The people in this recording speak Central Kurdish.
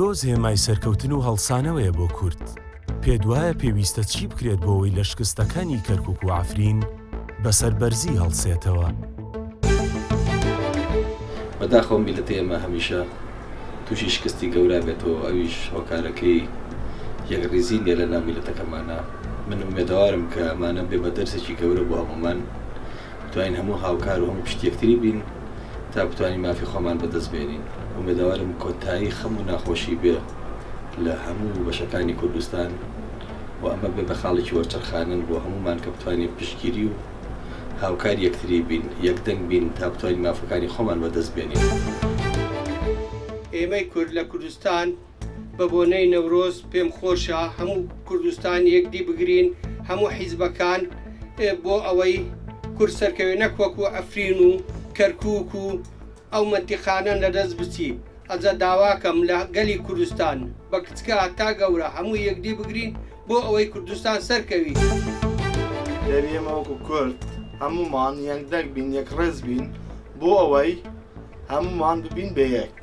نەورۆز هێمای سەرکەوتن و هەڵسانەوەیە بۆ کورد. پێت وایە پێویستە چی بکرێت بۆ ئەوەی لە شکستەکانی کەرکوک و عەفرین بە سەربەرزی هەڵسێتەوە؟ بەداخەوە میللەتی ئێمە هەمیشە تووشی شکستی گەورە بێتەوە ئەویش هۆکارەکەی یەکڕیزی نیە لە ناو میللەتەکەمانا من ئومێدەوارم کە ئەمانە بێ بە دەرسێکی گەورە بۆ هەموومان بتوانین هەموو هاوکار و هەموو پشتی یەکتری بین تا بتوانین مافی خۆمان بەدەست بێنین ئومێدەوارم کۆتایی خەم و ناخۆشی بێ لە هەموو بەشەکانی کوردستان و ئەمە بێ بە خاڵێکی وەرچەرخانن بۆ هەموومان کە بتوانین پشتگیری و هاوکاری یەکتری بین، یەک دەنگ بین تا بتوانین مافەکانی خۆمان بەدەست بێنین. ئێمەی کورد لە کوردستان بە بۆنەی نەورۆز پێم خۆشە هەموو کوردستان یەکدی بگرین هەموو حیزبەکان بۆ ئەوەی کورد سەرکەوێ نەک وەکو عەفرین و کەرکوک و ئەو مەنتیقانە لەدەست بچی ئەجا داواکەم لە گەلی کوردستان بە کچکە تا گەورە هەموو یەکدی بگرین بۆ ئەوەی کوردستان سەرکەوی. دەبی ئێمە وەکو کورد هەموومان یەکدەنگ بین یەکڕێز بین بۆ ئەوەی هەموومان ببین بە یەک.